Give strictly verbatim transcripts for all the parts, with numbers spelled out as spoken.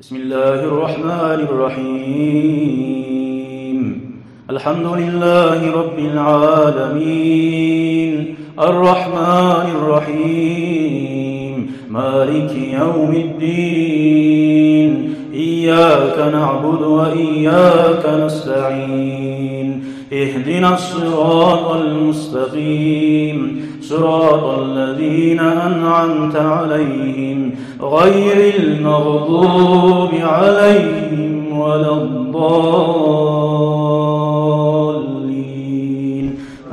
بسم الله الرحمن الرحيم. الحمد لله رب العالمين. الرحمن الرحيم. مالك يوم الدين. إياك نعبد وإياك نستعين. اهدنا الصراط المستقيم. صراط الذين أنعمت عليهم غير المغضوب عليهم ولا الضالين.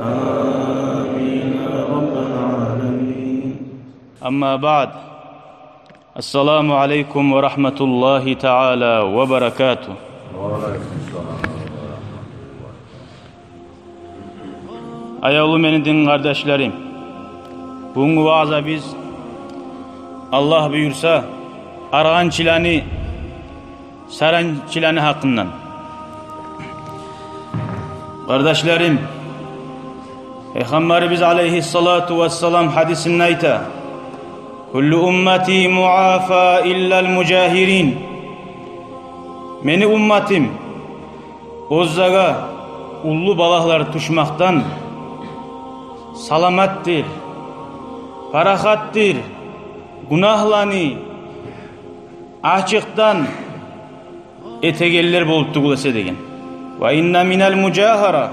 آمين يا رب العالمين. أما بعد. السلام عليكم ورحمة الله تعالى وبركاته. Аявлу мени дин къардашларым, бугюнгю ваъзабыз, Аллагь буюрса, аргъанчыланы, саранчыланы гьакъындан. Къардашларым, Пайхаммарыбыз алайгьиссалату вассалам гьадисинде айта: «Куллу уммати муафа иллал мужагьирин». Мени умматым оьзлеге уллу балагьлар тюшмекден саламатдыр, парахатдыр, гюнагьланы ачыкъдан этегенлер болуп тюгюл эсе деген. «Ва инна минал мужагьара».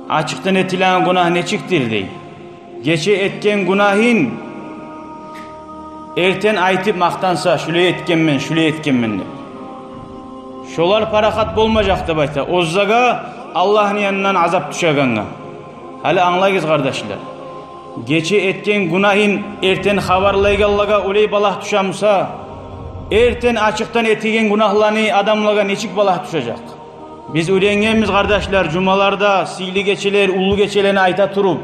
Ачыкъдан этилеген гюнагь нечикдир дей. Гече этген гюнагьын эртен айтып макътанса: «Шулай этгенмен, шулай этгенмен», – деп. Шолар парахат болмажакъ деп айта оьзлеге Аллагьны янындан азап тюшегенге. Гьали англагъыз, къардашлар. Гече этген гюнагьын эртен хабарлайгъанлагъа олай балагь тюше буса, эртен ачыкъдан этеген гюнагьланы адамлагъа нечик балагь тюшежек? Биз уьйренгенбиз, къардашлар, жумаларда сыйлы гечелер, уллу гечелени айта туруп.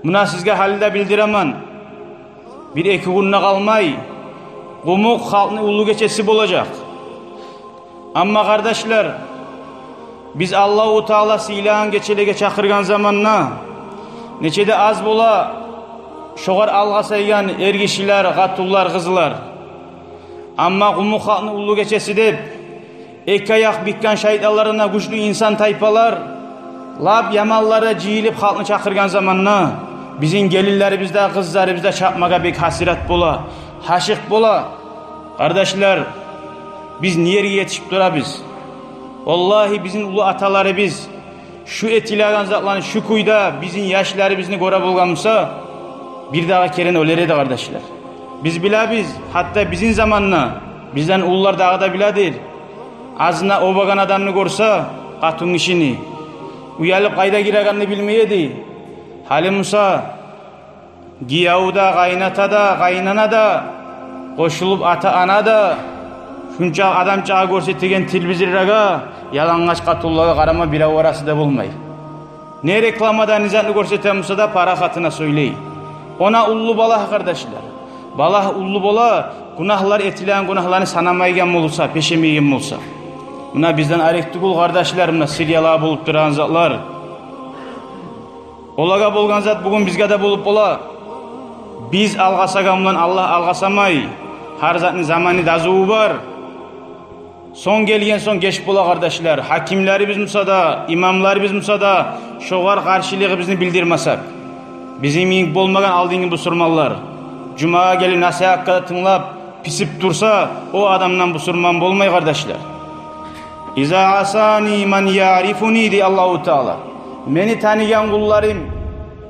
Муна сизге гьали де билдиремен. Бир-эки гюнге къалмай къумукъ халкъны уллу гечеси болажакъ. Амма, къардашлар, биз Аллагьу Таала сыйлагъан гечелеге чакъыргъан заманда, нече де аз бола шогъар алгъасайгъан эргишилер, къатунлар, къызлар. Амма къумукъ халкъны уллу гечеси деп, эки аякъ битген шайтанларына гючлю инсан тайпалар, лап яманлары жыйылып халкъны чакъыргъан заманда, бизин гелинлерибиз де, къызларыбыз да чапмагъа бек гьасирет бола, гьашыкъ бола. Къардашлар, биз не ерге етишип турабыз? Валлагьи, бизин уллу аталарыбыз шу этилеген затланы шу кюйде бизин яшларыбызны гёре болгъан буса, бир дагъы керен оьлер эди, къардашлар. Биз билебиз, гьатта бизин заманда бизден уллулар дагъы да биледир. Азына обагъан адамны гёрсе, къатынгишини, уялып къайда гирегенни билмей эди. Гьали буса гиев де, къайната да, къайнана да, къошулуп ата-ана да, шунча адамчагъа гёрсетеген телевизорлагъа, ялангач къатынлагъа къарама, бирев арасы да болмай. Не рекламада, не затны гёрсете буса да, парахатына сёйлей. Она уллу балагь, къардашлар. Балагь уллу бола, гюнагьлар, этилеген гюнагьланы санамайгъан болса, пешемейген болса. Муна бизден арек тюгюл, къардашлар, муна Сириялар болуп турагъан затлар. Олагъа болгъан зат бугюн бизге де болуп бола. Биз алгъасагъан булан Аллагь алгъасамай. Гьар затны заманы, дазуву бар. Сонг гелген сонг геч бола, къардашлар. Гьакимлерибиз буса да, имамларыбыз буса да, шогъар къаршылыгъыбызны билдирмесек. Бизин йимик болмагъан алдынгы бусурманлар, жумагъа гелип насигьатгъа да тынглап, писип турса, о адамдан бусурман болмай, къардашлар. «Иза асани ман яърифуни», – дей Аллагьу Таала. Мени таныйгъан къулларым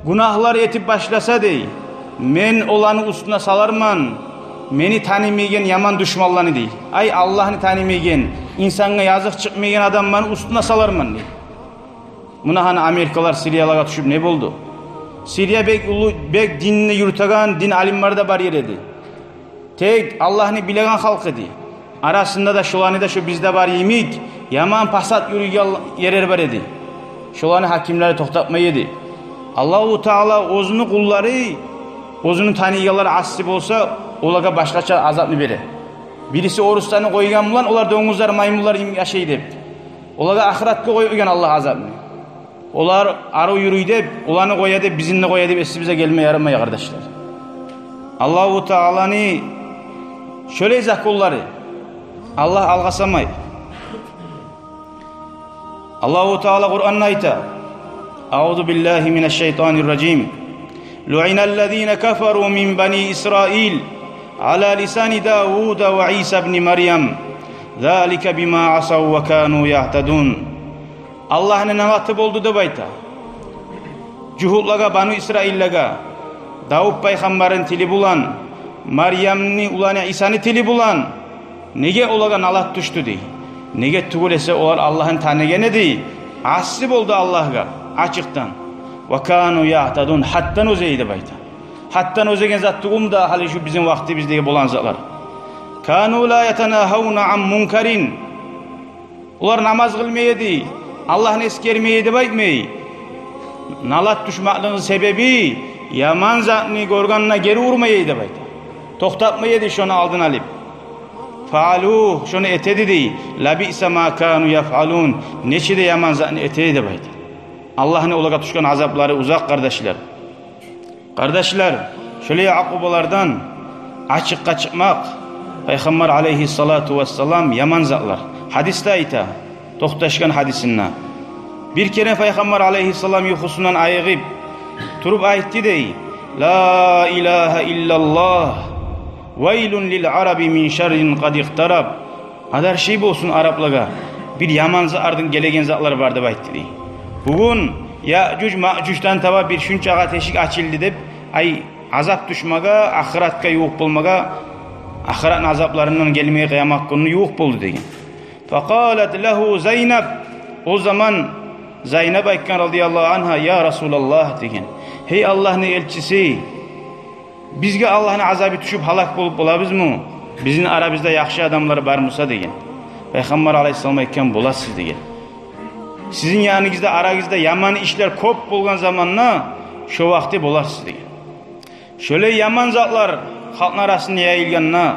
гюнагьлар этип башласа, дей, мен оланы уьстюне саларман мени танымайгъан яман душманланы, дей. Ай, Аллагьны танымайгъан, инсангъа языкъ чыкъмайгъан адамланы уьстюне саларман, дей. Муна гьана америкалар Сириялагъа тюшюп не болду? Сирия бек уллу, бек динни юрютеген, дин алимлери де бар ер эди. Тек Аллагьны билеген халкъ эди. Арасында да шоланы да, шо бизде бар йимик, яман пасат юрюйген ерлер бар эди. Шоланы гьакимлери токътатмай эди. Аллагьу Таала оьзюню къуллары, оьзюню таныйгъанлары асси болса, олагъа башгъача азапны бере. Бириси орусланы къойгъан булан, олар донгузлар, маймунлар йимик яшай деп, олагъа ахыратгъа къоюп къойгъан Аллагь азапны. Олар арив юрюй деп, оланы къоя деп, бизин де къоя деп эсибизге гелме ярамай, къардашлар. Аллагьу Тааланы шолай законлары. Аллагь алгъасамай. Аллагьу Таала Къуранда айта: أعوذ بالله من الشيطان الرجيم. لعن الذين كفروا من بني إسرائيل على لسان داود وعيسى ابن مريم ذلك بما عصوا وكانوا يعتدون. Аллагьны налаты болду деп айта жугьутлагъа, Бану Исраиллеге, Давут пайхаммарны тили булан, Марьямны уланы Исаны тили булан. Неге олагъа налат тюшдю дей? Неге тюгюл эсе олар Аллагьны таныгъан эди, асси болду Аллагьгъа ачыкъдан. وكانوا يعتدون, гьаддан оьзе эди деп айта. Гьаддан оьзеген зат тюгюлмю дагъы гьали шу бизин вакътибиздеги болгъан затлар? كانوا لا يتناهون عن منكر. Олар намаз къылмай эди, Аллагьны эсгермей эди деп айтмай. Налат тюшмеклигини себеби, яман затны гёргенде гери урмай эди деп айта. Токътатмай эди шону алдын алып. فعلوه, шону эте эди дей. لبئس ما كانوا يفعلون, нече де яман затны эте эди деп айта. Аллагьны олагъа тюшген азаплары узакъ, къардашлар. Къардашлар, шолай акъубалардан ачыкъгъа чыкъмакъ, Пайхаммар алейгьиссалату вассалам, яман затлар. Гьадисде айта, токъташгъан гьадисинде. Бир керен Пайхаммар алейгьиссалам юхусундан айыгъып туруп айтды дей: لا إله إلا الله، ويل للعرب من شر قد اقترب. Адаршай болсун араплагъа, бир яман за-, ардын гелеген затлар бар деп айтды дей. Бугюн Яъжуж-Маъжуждан таба бир шунчагъа тешик ачылды деп, ай, азап тюшмеге, ахыратгъа ювукъ болмагъа, ахыратны азапларындан гелмеге къыямат гюнню ювукъ болду деген. فقالت له زينب. О заман Зайнап айтгъан, رضي الله عنها: يا رسول الله, деген, гьей Аллагьны элчиси, бизге Аллагьны азабы тюшюп гьалак болуп болабызмы, бизин арабызда яхшы адамлар бар буса, деген. Пайхаммар алейгьиссалам айтгъан: боласыз, деген. Сизин яныгъызда, арагъызда яман ишлер кёп болгъан заманда, шо вакъти боласыз, деген. Шолай яман затлар халкъны арасында яйылгъанда,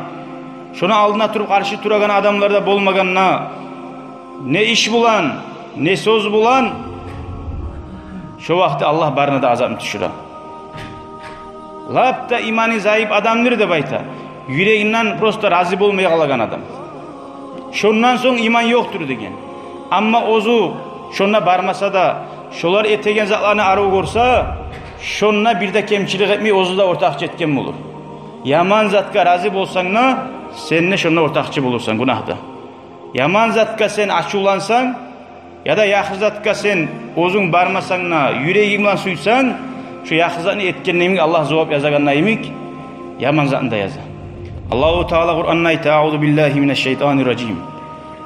шону алдына туруп къаршы турагъан адамлар да болмагъанда, не иш булан, не сёз булан, шо вакъти Аллагь барына да азапны тюшюре. Лап да иманы зайып адамдыр деп айта, юрегинден просто рази болмай къалагъан адам. Шондан сонг иман ёкъдур деген. Амма оьзю шонда бармаса да, шолар этеген затланы арив гёрсе, шонда бир де кемчилик этмей, оьзю де ортакъчы этген болур. Яман затгъа рази болсанг да, сен де шонда ортакъчы болурсан гюнагьда. Яман затгъа сен ачувлансанг, яда яхшы затгъа сен оьзюнг бармасанг да, юрегинг булан сюйсенг, шо яхшы затны этгенде йимик, Аллагь зувап язагъанда йимик, яман затны да яза. Аллагьу Таала Къуранда айта: أعوذ بالله من الشيطان الرجيم.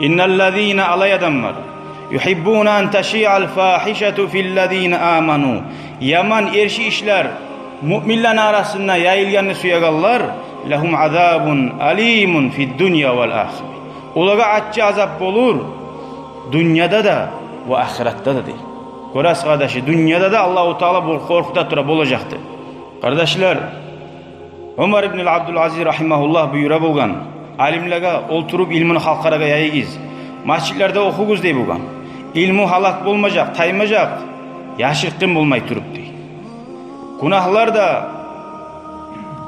إن الذين, олай адамлар, يحبون أن تشيع الفاحشة في الذين آمنوا. Яман, эрши ишлер муъминлени арасында яйылгъанны сюегенлер, لهم عذاب أليم في الدنيا والآخرة. Олагъа аччы азап болур дюньяда да ва ахыратда да, дей. Гёресиз, къардаш, дюньяда да Аллагьу Таала бу къоркъута тура болажакъ деп. Къардашлар, Умар ибн ал-Абдул Азиз рагьимагьуллагь буюра болгъан алимлеге олтуруп илмуну халкъ арагъа яйыгъыз, межитлерде охугъуз дей болгъан. Илму гьалак болмажакъ, таймажакъ, яшыртгъын болмай туруп, дей. Гюнагьлар да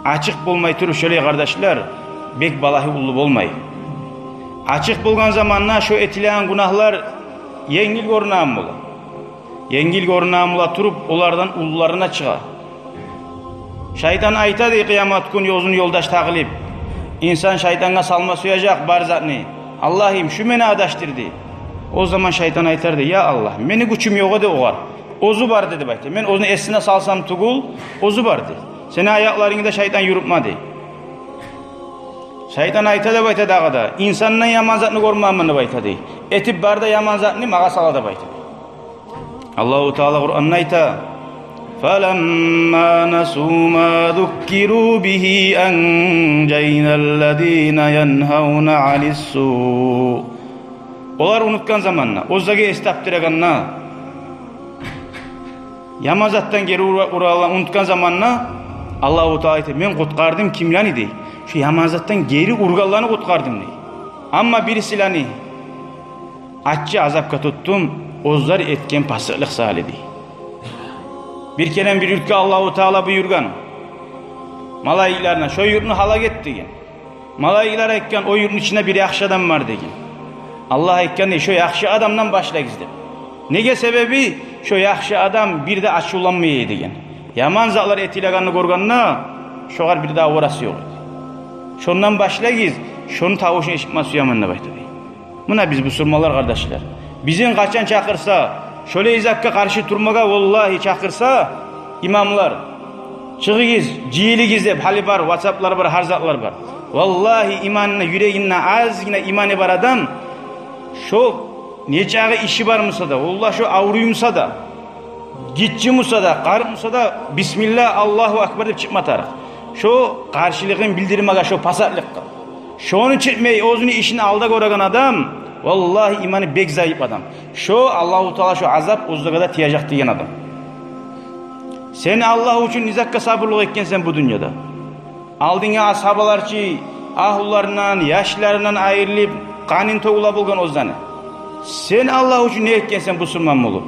ачыкъ болмай туруп, шолай, къардашлар, бек балагьы уллу болмай. Ачыкъ болгъан заманда шо этилеген гюнагьлар енгил гёрюнеген бола. Енгил гёрюнеген бола туруп, олардан уллуларына чыгъа. Шайтан айта, дей, къыямат гюн оьзюню ёлдаш тагъылып, инсан шайтангъа салма сюежек бар затны: «Аллагьым, шу мени адашдырды». О заман шайтан айтар, дей: «Я Аллагь, мени гючюм ёкъ эди огъар. Оьзю барды», — деп айта. «Мен оьзюню эсине салсам тюгюл, оьзю барды. Сени аякъларынгны да шайтан юрютмеди». Шайтан айта деп айта дагъы да: «Инсандан яман затны гёрмегенмен», — деп айта, дей. «Этип бар да яман затны магъа сала», — деп айта, дей. Аллагьу Таала Къуранда айта: فلما نسوا ما ذكروا به أنجينا الذين ينهون عن السوء. Олар унутгъан заманда, оьзлеге эс тапдырагъанда, яман затдан гери ура-, урагъанланы унутгъан заманда, Аллагьу Таала айта: «Мен къутгъардым кимлени, — дей, — шу яман затдан гери ургъанланы къутгъардым», — дей. «Амма бирисилени аччы азапгъа тутдум, оьзлер этген пасыкълыкъ саялы», — дей. Бир керен бир юртгъа Аллагьу Таала буюргъан малайиклерине: «Шо юртну гьалак эт», — деген. Малайиклер айтгъан: «О юртну ичинде бир яхшы адам бар», — деген. Аллагь айтгъан дей: «Шо яхшы адамдан башлагъыз», — деп. Неге? Себеби шо яхшы адам бир де ачувланмай деген. Яман затлар этилегенни гёргенде, шогъар бир де аварасы ёкъ эди. «Шондан башлагъыз, шону тавушун эшитме сюемен», — деп айта дей. Муна биз, бусурманлар, къардашлар, бизин къачан чакъырса, шолай затгъа къаршы турмагъа, валлагьи, чакъырса, имамлар, «Чыгъыгъыз, жыйылыгъыз», — деп, гьали бар, ватсаплар бар, гьар затлар бар. Валлагьи, иманына, юрегинде азгъына иманы бар адам, шо нечакъы иши бар буса да, валлагь, шо авруй буса да, гиччи буса да, къарып буса да, «Бисмилла, Аллагьу акбар» деп чыкъма тарыкъ. Шо къаршылыгъын билдирмеге шо пасатлыкъгъа. Шону чыкъмай, оьзюню ишин алда гёреген адам, валлагьи, иманы бек зайып адам. Шо Аллагьу Таала шо азап оьзлеге де тиежек деген адам. Сен Аллагь учун не затгъа сабурлукъ этгенсен бу дюньяда? Алдынгъы асгьабалар чы, агьлюлеринден, яшларындан айрылып, къанын тёгюле болгъан оьзлени. Сен Аллагь учун не этгенсен бусурман болуп?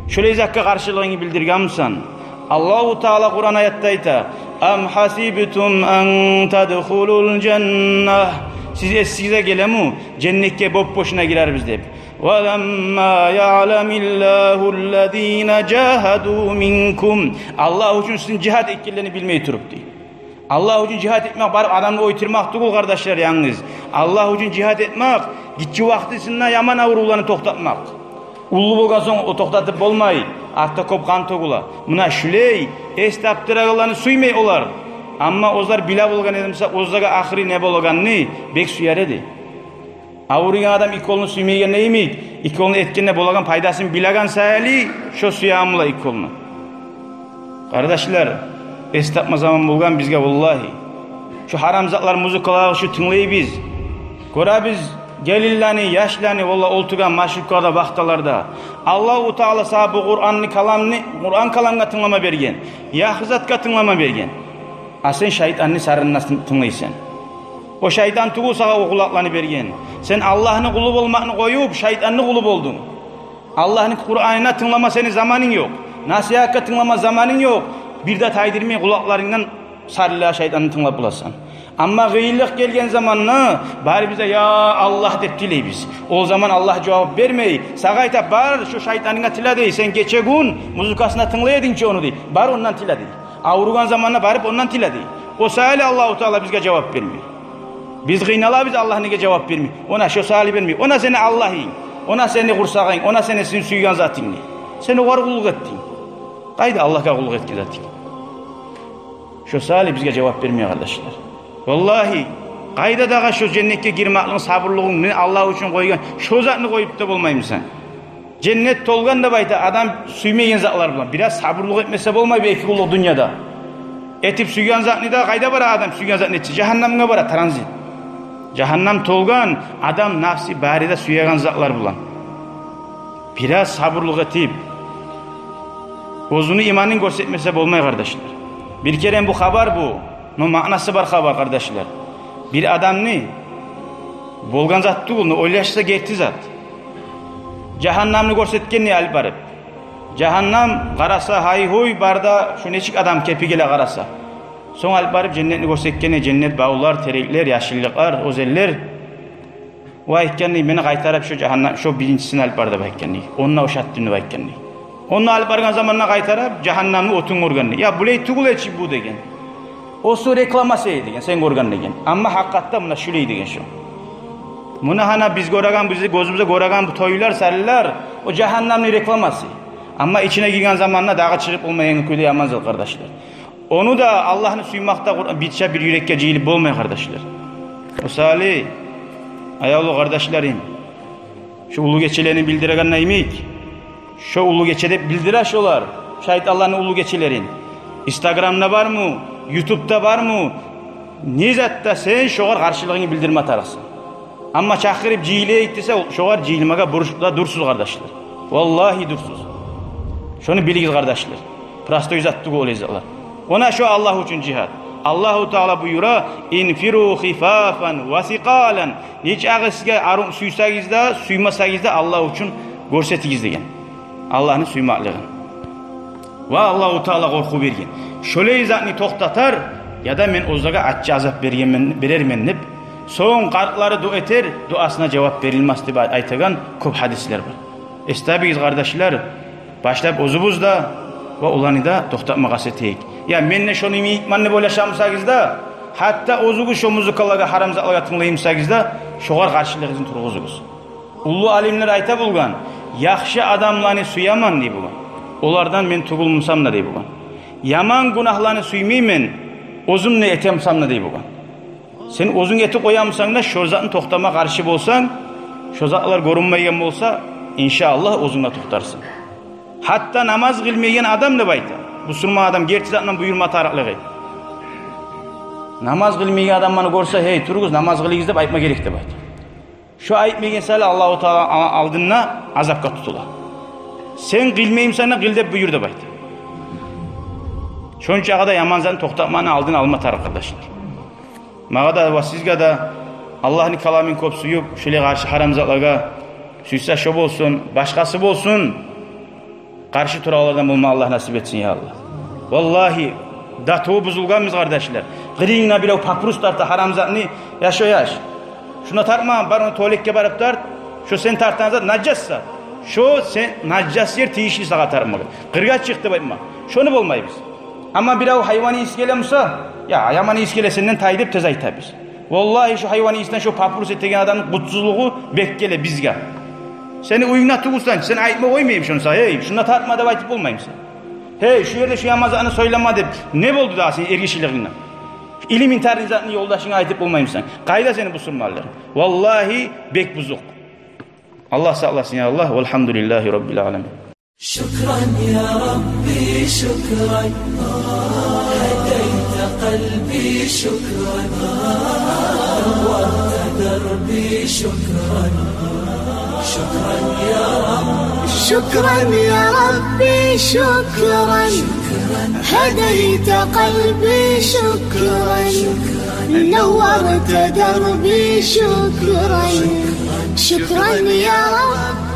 Шолай затгъа къаршылыгъынгны билдиргенмисен? Аллагьу Таала Къуран аятда айта: «Ам хасибтум ан тадхулул жанна». Сиз эсигизге гелеми женнетге боп-бошуна гирербиз деп? «Ва ламма яъламиллягьу ллазина жагьаду минкум». Аллагь учун сизин жигьат этгенлени билмей туруп, дей. Аллагь учун жигьат этмек барып адамны оьлтюрмек тюгюл, къардашлар, янгыз. Аллагь учун жигьат этмек — гиччи вакътисинде яман аврувланы токътатмакъ. Уллу болгъан сонг о токътатып болмай, артда кёп къан тёгюле. Муна шулай эс тапдырагъанланы сюймей олар. Амма оьзлер биле болгъан эди буса, оьзлеге ахыры не болагъанны, бек сюер эди. Авруйгъан адам эки къолну сюймейгенде йимик, эки къолну этгенде болагъан пайдасын билеген саялы, шо сюеген бола эки къолну. Къардашлар, эс тапма заман болгъан бизге, валлагьи. Шо гьарам затлар, музыкалар, шо тынглайбыз. Гёребиз гелинлени, яшланы, валлагь, олтургъан маршруткаларда, вахталарда. Аллагьу Таала сагъа бу Къуранны, каламны, Къуран каламгъа тынглама берген, яхшы затгъа тынглама берген. А сен шайтанны сарынына тын-, тынглайсан. О шайтан тюгюл сагъа о къулакъланы берген. Сен Аллагьны къулу болмакъны къоюп, шайтанны къулу болдунг. Аллагьны Къуранына тынглама сени заманынг ёкъ. Насигьатгъа тынглама заманынг ёкъ. Бир де тайдырмай къулакъларынгдан сарынлагъа, шайтанны тынглап боласан. Амма къыйынлыкъ гелген заманда барыбыз да «Я Аллагь» деп тилейбиз. О заман Аллагь жавап бермей, сагъа айта: «Бар, шо шайтанынга тиле», — дей. «Сен гече-гюн музыкасына тынглай эдинг чи ону», — дей. «Бар, ондан тиле», — дей. Авругъан заманда барып ондан тиле, дей. О саялы Аллагьу Таала бизге жавап бермей. Биз къыйналабыз, Аллагь неге жавап бермей? Она шо саялы бермей. Она сени Аллагьынг, она сени къурсагъынг, она сени, сен сюйген затынг, дей. Сен огъар къуллукъ этдинг. Къайда Аллагьгъа къуллукъ этген затынг? Шо саялы бизге жавап бермей, къардашлар. Валлагьи, къайда дагъы шо женнетге гирмекликни, сабурлугъунг, не Аллагь учун къойгъан, шо затны къоюп да болмаймысан? Женнет толгъан деп айта адам сюймейген затлар булан. Бираз сабурлукъ этмесе болмай бу эки къуллукъ дюньяда. Этип сюйген затны да, къайда бара адам сюйген затны этсе? Жагьаннамгъа бара, транзит. Жагьаннам толгъан, адам напсы бары да сюеген затлар булан. Бираз сабурлукъ этип, оьзюню иманын гёрсетмесе болмай, къардашлар. Бир керен бу хабар бу, но маънасы бар хабар, къардашлар. Бир адамны, болгъан зат тюгюл, но ойлашса герти зат. Жагьаннамны гёрсетген, дей, алып барып. Жагьаннам, къараса, гьай-гьуй, бар да, шо нечик адам кепи геле къараса. Сонг алып барып женнетни гёрсетген, дей, женнет, бавлар, тереклер, яшыллыкълар, оьзенлер. О айтгъан, дей: «Мени къайтарып шо жагьаннам, шо биринчисин алып бар», — деп айтгъан, дей. «Онда ушатдым», — деп айтгъан, дей. Онда алып баргъан заманда къайтарып жагьаннамны отун гёрген, дей. «Я, булай тюгюл эди чи бу», — деген. «О су рекламасы эди», — деген, «сен гёрген», — деген. Амма гьакъыкъатда муна шулай деген шо. Муна гьана биз гёреген, бизин гёзюбюзге гёреген бу тойлар, сарынлар, о жагьаннамны рекламасы. Амма ичине гирген заманда дагъы чыгъып болмайгъан кюйде яман зат, къардашлар. Ону да, Аллагьны сюймек де Къуран, бирче бир юрекге жыйылып болмай, къардашлар. О саялы, аявлу къардашларым, шо уллу гечелени билдирегенде йимик, шо уллу гече деп билдире шолар, шайтанланы уллу гечелерин. Инстаграмда бармы, ютубда бармы, не затда сен шогъар къаршылыгъынгны билдирме тарыкъсан. Амма чакъырып жыйылайыкъ десе, шогъар жыйылмагъа бурушуп да дурсуз, къардашлар. Валлагьи, дурсуз. Шону билигиз, къардашлар. Простой зат тюгюл олай затлар. Она шо Аллагь учун жигьат. Аллагьу Таала буюра: «Инфиру хифафан ва сикъалан». Нечакъы сизге ару сюйсегиз де, сюймесегиз де, Аллагь учун гёрсетигиз деген. Аллагьны сюймеклигин. Ва Аллагьу Таала къоркъув берген. Шолай затны токътатар, яда мен оьзлеге аччы азап бергенмен, берермен деп, сонг къартлары дуа этер, дуасына жавап берилмес деп ай-, айтагъан кёп гьадислер бар. Эс табигиз, къардашлар, башлап оьзюбюз де ва оланы да токътатма къаст этейик. Я мен де шону йимик этермен деп ойлашамысагъыз да, гьатта оьзюгюз шо музыкалагъа, гьарам затлагъа тынглаймысагъыз да, шогъар къаршылыгъыгъызны тургъузугъуз. Уллу алимлер айта болгъан: «Яхшы адамланы сюемен, – дей болгъан, – олардан мен тюгюлмюсем де, – дей болгъан. – Яман гюнагьланы сюймеймен, оьзюм де этемсем де, – дей болгъан. – Сен оьзюнг этип къоямысан да, шо затны токътама къаршы болсанг, шо затлар гёрюнмейген болса, иншааллагь, оьзюнг де токътарсан. Гьатта намаз къылмайгъан адам, – деп айта, – бусурман адам герти затдан буюрма тарыкълыгъы. Намаз къылмайгъан адамланы гёрсе, гьей, туругъуз, намаз къылыгъыз деп айтма герек», – деп айта. Шо айтмайгъан саялы Аллагьу Таала а-, алдында азапгъа тутула. «Сен къылмаймысан да, къыл деп буюр», – деп айта. Шончагъа да яман затны токътатманы алдын алма тарыкъ, къардашлар. Магъа да ва сизге де Аллагьны каламын кёп сююп, шолай къаршы гьарам затлагъа, сюйсе шо болсун, башгъасы болсун, къаршы турагъанлардан болма Аллагь насип этсин, я Аллагь. Валлагьи, датуву бузулгъанбыз, къардашлар. Къырыйына бирев папирос тарта, гьарам затны: «Я, шо яш, шунда тартма, бар, ону туалетге барып тарт. Шо сен тартагъан зат нажас зат. Шо сен нажас ер тийишли сагъа тартмагъа. Къыргъа чыкъ», – деп айтма. Шону болмайбыз. Амма бирев гьайван ийис геле буса: «Я, яман ийис геле, сенден тай», – деп тез айтабыз. Валлагьи, шо гьайван ийисден шо папирос этеген адамны къутсузлугъу бек геле бизге. Сени уьюнгде тюгюлсе, сен айтма къоймаймысан шону сагъа: «Гьей, шунда тартма», – деп айтып болмаймысан. «Гьей, шо ерде шо яман затны сёйлеме», – деп. Не болду дагъы сени эргишилигинг? Илму тарыкъ затны ёлдашынга айтып болмаймысан. Къайда сени бусурманлыгъынг? Валлагьи, бек бузукъ. Аллагь сакъласын, я Аллагь. Валгьамдулиллагьи раббил аламин. شكرا يا ربي، شكرا. هديت قلبي، شكرا. نورت دربي، شكرا. شكرا يا رب. شكرا يا ربي، شكرا. هديت قلبي، شكرا. نورت دربي، شكرا. شكرا يا رب.